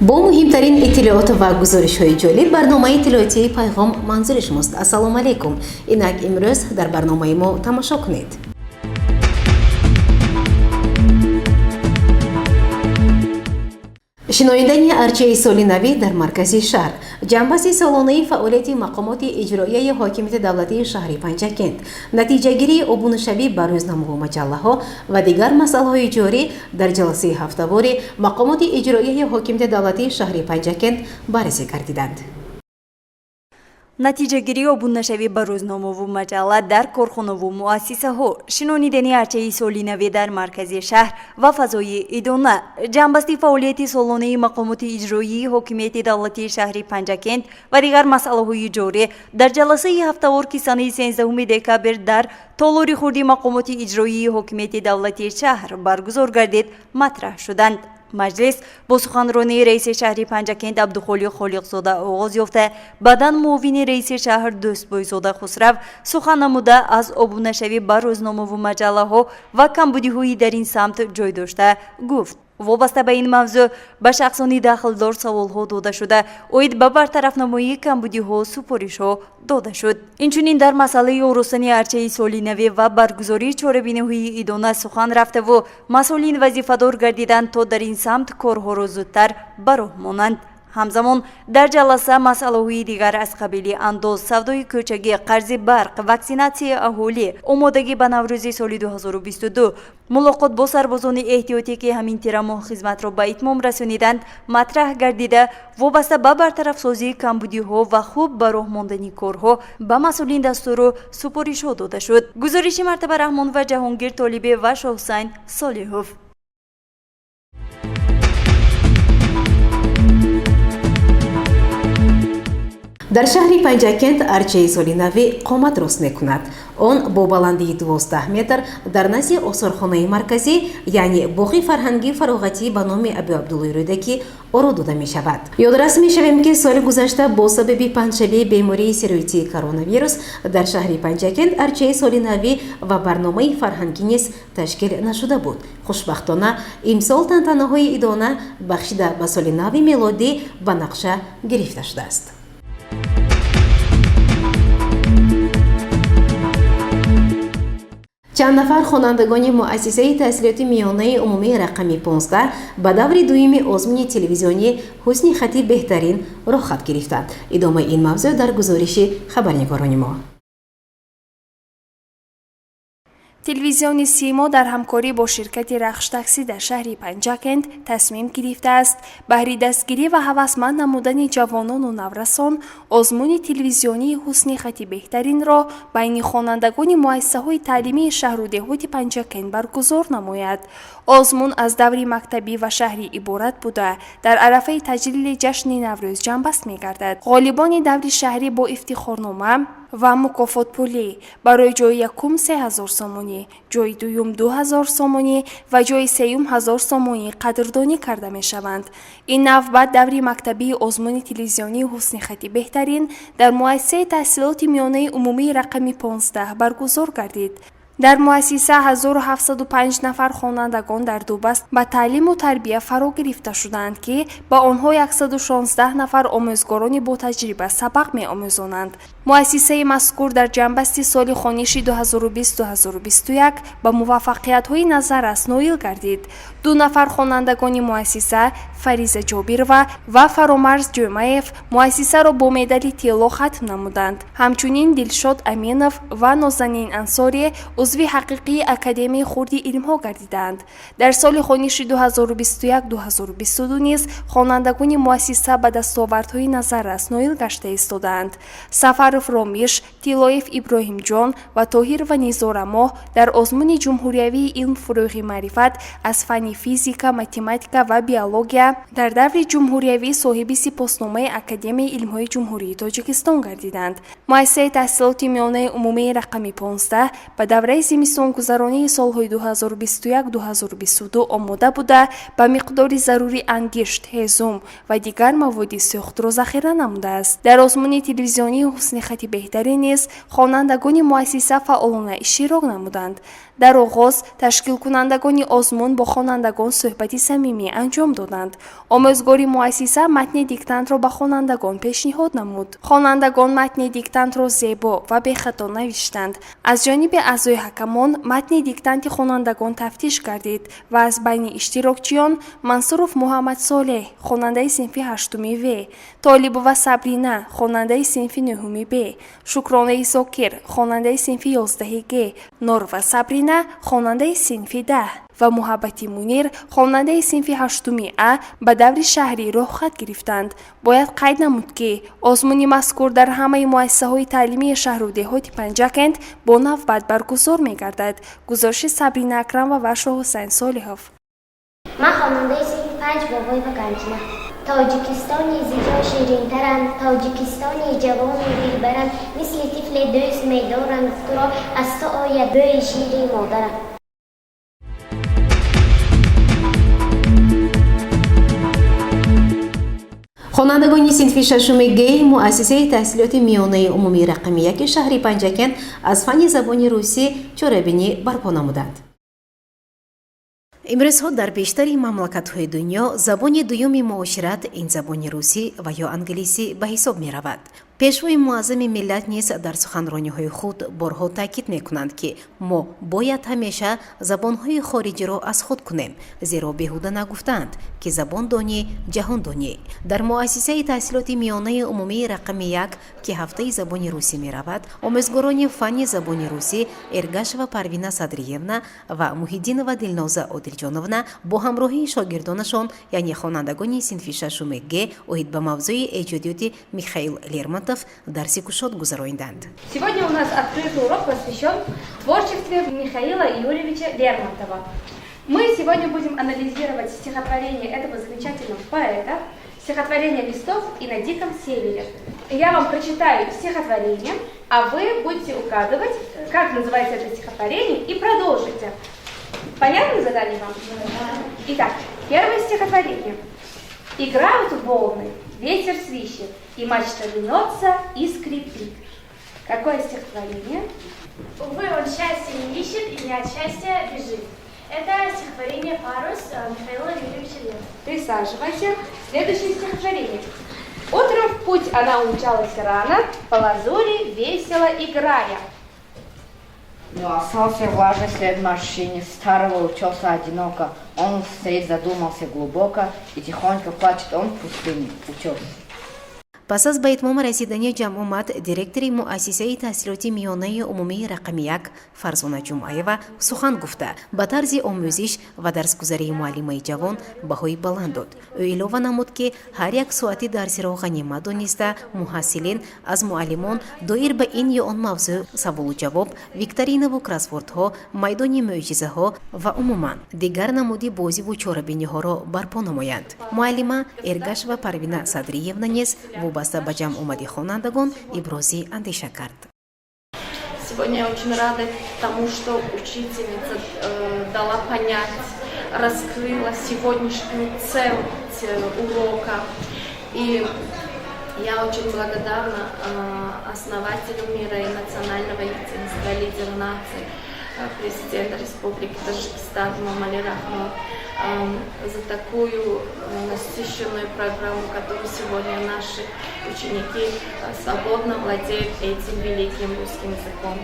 Бо муҳимтарин иттилоот ва гузоришҳои ҷолиб барномаи иттилоотии «Пайғом» манзури шумост. Ассалому алайкум. Инак, имрӯз дар барномаи мо тамошо кунед: шинондани арчаи соли навӣ дар маркази шаҳр, ҷамъбасти солонаи фаъолияти мақомоти иҷроияи ҳокимияти давлатии шаҳри Панҷакент, натиҷагирии обунашавӣ ба рӯзномаву маҷаллаҳо ва дигар масъалаҳои ҷорӣ дар ҷаласаи ҳафтавори мақомоти иҷроияи ҳокимияти давлатии шаҳри Панҷакент баррасӣ гардиданд. Натиҷагирии обунашавӣ ба рӯзномаву маҷалла дар корхонаву муассисаҳо, шинонидани арчаи соли навӣ дар маркази шаҳр ва фазои идона, ҷамъбасти фаъолияти солонаи мақомоти иҷроии ҳокимияти давлатии шаҳри Панҷакент ва дигар масъалаҳои ҷорӣ дар ҷаласаи ҳафтавор, ки санаи 13 декабр дар толори хурди мақомоти иҷроии ҳокимияти давлатии шаҳр баргузор гардид, матраҳ шуданд. Маҷлис бо суханронии раиси шаҳри Панҷакент Абдухолиқ Холиқзода оғоз ёфта, баъдан муовини раиси шаҳр Дӯстбойзода Хусрав сухан намуда, аз обунашавӣ ба рӯзномаву маҷаллаҳо ва камбудиҳои дар ин самт ҷой дошта гуфт. Вобаста ба ин мавзӯъ ба шахсони дахлдор саволҳо дода шуда, оид ба бартарафнамоии камбудиҳо супоришҳо дода шуд. Инчунин дар масъалаи оростани арчаи соли навӣ ва баргузории чорабиниҳои идона сухан рафтаву масъулин вазифадор гардиданд, то дар ин самт корҳоро зудтар ба роҳ монанд. Ҳамзамон дар ҷаласа масъалаҳои дигар аз қабили андоз, савдои кӯчагӣ, қарзи барқ, ваксинатсияи аҳолӣ, омодагӣ ба Наврӯзи соли 2022, мулоқот бо сарбозони эҳтиётӣ, ки ҳамин тирамоҳ хизматро ба итмом расониданд, матраҳ гардида, вобаста ба бартарафсозии камбудиҳо ва хуб ба роҳ мондани корҳо ба масъулин дастуру супоришҳо дода шуд. Гузориши Мартаба Раҳмон ва Ҷаҳонгир Толибӣ ва Шоҳусайн Солиҳов. Дар шаҳри Панҷакент арчаи соли навӣ қомат рост мекунад. Он бо баландии 12 метр дар назди осорхонаи марказӣ, яъне боғи фарҳангии фароғатӣ ба номи Абу Абдуллои Рӯдакӣ оро дода мешавад. Ёдрас мешавем, ки соли гузашта бо сабаби паҳншавии бемории сироятии коронавирус дар шаҳри Панҷакент арчаи соли навӣ ва барномаи фарҳангӣ низ ташкил нашуда буд. Хушбахтона, имсол тантанаҳои идона бахшида ба соли нави мелодӣ ба нақша гирифта шудааст. Чанд нафар хонандагони муассисаи таҳсилоти миёнаи умумии рақами 15 ба даври дуюми озмуни телевизионии «Ҳусни хати беҳтарин» роҳхат гирифтанд. Идомаи ин мавзӯъ дар гузориши хабарнигорони мо. Телевизиони «Симо» дар ҳамкорӣ бо ширкати «Рахш Таксӣ» дар шаҳри Панҷакент тасмим гирифтааст, баҳри дастгирӣ ва ҳавасманд намудани ҷавонону наврасон озмуни телевизионии «Ҳусни хати беҳтаринро» байни хонандагони муассисаҳои таълимии шаҳру деҳоти Панҷакент баргузор намояд. Озмун аз даври мактабӣ ва шаҳрӣ иборат буда, дар арафаи таҷлили ҷашни Наврӯз ҷамъбаст мегардад. Ғолибони даври шаҳрӣ бо ифтихорнома ва мукофотпулӣ барои ҷои якум 3000 сомонӣ, ҷои дуюм 2000 сомонӣ ва ҷои сеюм 1000 сомонӣ қадрдонӣ карда мешаванд. Ин навбат даври мактабии озмуни телевизионии «Ҳусни хати беҳтарин» дар муассисаи таҳсилоти миёнаи умумии рақами 15 баргузор гардид. Дар муассиса 1705 нафар хонандагон дар ду баст ба таълиму тарбия фаро гирифта шудаанд, ки ба онҳо 116 нафар омӯзгорони ботаҷриба сабақ меомӯзонанд. Муассисаи мазкур дар ҷамъбасти соли хониши 2020-2021 ба муваффақиятҳои назаррас ноил гардид. Ду нафар хонандагони муассиса, Фариза Ҷобирова ва Фаромарз Ҷӯмаев, муассисаро бо медали тилло хатм намуданд. Ҳамчунин Дилшод Аминов ва Нозанин Ансорӣ узви ҳақиқии Академияи хурди илмҳо гардидаанд. Дар соли хониши 2021-2022 низ хонандагони муассиса ба дастовардҳои назаррас ноил гашта истодаанд. Сафаров Ромиш, Тиллоев Иброҳимҷон ва Тоҳирова Низорамоҳ дар озмуни ҷумҳуриявии «Илм фурӯғи маърифат» аз фанни физика, математика ва биология дар даври ҷумҳуриявӣ соҳиби сипосномаи Академияи илмҳои Ҷумҳурии Тоҷикистон гардиданд. Муассисаи таҳсилоти миёнаи умумии рақами 15 ба давраи зимистонгузаронии солҳои 2021-2022 омода буда, ба миқдори зарурӣ ангишт, ҳезум ва дигар маводи сӯхтро захира намудааст. Дар озмуни телевизионии «Ҳусни хати беҳтарин» низ хонандагони муассиса фаъолона иштирок намуданд. Дар оғоз ташкилкунандагони озмун бо хонандагон суҳбати самимӣ анҷом доданд. Омӯзгори муассиса матни диктантро ба хонандагон пешниҳод намуд. Хонандагон матни диктантро зебо ва бехато навиштанд. Аз ҷониби аъзои ҳакамон матни диктанти хонандагон тафтиш гардид ва аз байни иштирокчиён Мансуров Муҳаммад Солеҳ, хонандаи синфи ҳаштуми В, Толибова Сабрина, хонандаи синфи нӯҳуми Б, Шукронаи Зокир, хонандаи синфи 11-и Г, Норова Сабрина, хонандаи синфи 10 ва Муҳаббати Мунир, хонандаи синфи ҳаштуми А ба даври шаҳрӣ роҳхат гирифтанд. Бояд қайд намуд, ки озмуни мазкур дар ҳамаи муассисаҳои таълимии шаҳру деҳоти Панҷакент бо навбат баргузор мегардад. Гузориши Сабрина Акрамова ва Шоҳҳусайн Солиҳов. Ман хонандаи синфи 5 Бобоева Ганҷина. Тоҷикистони зи ҷон ширинтарам, Тоҷикистони ҷавону дилбарам, мисли тифле дӯст медорам туро, аз ту ояд бӯи шири модарам. Хонандагони синфи шашуми Г муассисаи таҳсилоти миёнаи умумии рақами 1 шаҳри Панҷакент аз фанни забони русӣ чорабинӣ барпо намуданд. Имрӯзҳо дар бештари мамлакатҳои дунё забони дуюми муошират ин забони русӣ ва ё англисӣ ба ҳисоб меравад. Пешвои муаззами миллат низ дар суханрониҳои худ борҳо таъкид мекунанд, ки мо бояд ҳамеша забонҳои хориҷиро аз худ кунем, зеро беҳуда нагуфтаанд, ки забон донӣ, ҷаҳон донӣ. Дар муассисаи таҳсилоти миёнаи умумии рақами 1, ки ҳафтаи забони русӣ меравад, омӯзгорони фанни забони русӣ Эргашева Парвина Садриевна ва Муҳиддинова Дилноза Одилҷоновна бо ҳамроҳии шогирдонашон, яъне хонандагони синфи шашуми Г, оид ба мавзӯи эҷодиёти Михаил Лермонтов дарси кушод гузаронданд. Сегодня у нас открытый урок посвящен творчестве Михаила Юрьевича Лермонтова. Мы сегодня будем анализировать стихотворение этого замечательного поэта, стихотворение «Листов и на диком севере». Я вам прочитаю стихотворение, а вы будете угадывать, как называется это стихотворение, и продолжите. Понятно задание вам? Итак, первое стихотворение. Играют волны, ветер свищет, и мачта гнется и скрипит. Какое стихотворение? Увы, он счастья не ищет и не от счастья бежит. Это стихотворение «Парус» Михаила Юрьевича Лермонтова. Присаживайся. Следующее стихотворение. Утром в путь она умчалась рано, по лазури весело играя. Но остался влажный след морщины старого утеса одиноко. Он встреть задумался глубоко, и тихонько плачет он в пустыне утес. Пас аз ба итмом расидани ҷамъомад директори муассисаи таҳсилоти миёнаи умумии рақами 1 Фарзона Ҷумъаева сухан гуфта, ба тарзи омӯзиш ва дарсгузарии муаллимаи ҷавон баҳои баланд дод. Ӯ илова намуд, ки ҳар як соати дарсиро ғанимат дониста, муҳассилин аз муаллимон доир ба ин ё он мавзӯъ саволу ҷавоб, викторинаву кроссвордҳо, майдони мӯъҷизаҳо ва умуман дигар намуди бозиву чорабиниҳоро барпо намоянд. Муаллима Эргашева Парвина Садриевна низ вобаста ба ҷамъомади хонандагон ибрози андеша кард. Сегодня я очень рада тому, что учительница дала понять, раскрыла сегодняшнюю цель урока. И я очень благодарна основателю мира и национального единства, лидеру нации, президента Республики Таджикистан Эмомали Рахмону за такую насыщенную программу, которую сегодня наши ученики свободно владеют этим великим русским языком.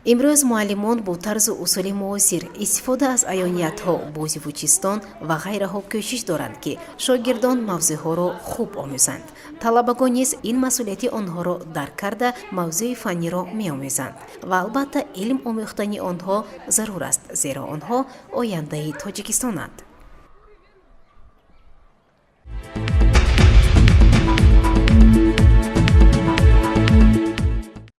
Имрӯз муаллимон бо тарзу усули муосир, истифода аз аёниятҳо, бозиву чистон ва ғайраҳо кӯшиш доранд, ки шогирдон мавзӯъҳоро хуб омӯзанд. Талабагон низ ин масъулияти онҳоро дарк карда, мавзӯи фанниро меомӯзанд ва албатта илм омӯхтани онҳо зарур аст, зеро онҳо ояндаи Тоҷикистонанд.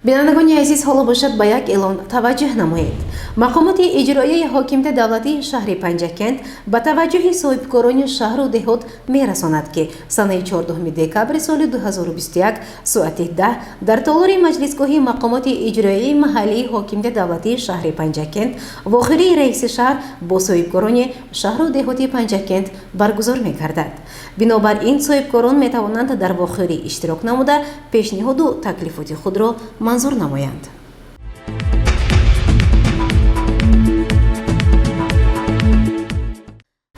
Бинандагони азиз, ҳоло бошад, ба як эълон таваҷҷӯҳ намоед. Мақомоти иҷроияи ҳокимияти давлатии шаҳри Панҷакент ба таваҷҷӯҳи соҳибкорони шаҳру деҳот мерасонад, ки санаи 14 декабри соли 2021 соати 10 дар толори маҷлисгоҳи мақомоти иҷроияи маҳаллии ҳокимияти давлатии шаҳри Панҷакент вохӯрии раиси шаҳр бо соҳибкорони шаҳру деҳоти Панҷакент баргузор мегардад. Бинобар ин соҳибкорон метавонанд дар вохӯрӣ иштирок намуда, пешниҳоду таклифоти худро манзур намоянд.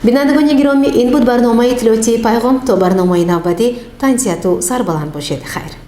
Бинандагони гиромӣ, ин буд барномаи иттилоотии «Пайғом». То барномаи навбатӣ тансиҳату сарбаланд бошед. Хайр.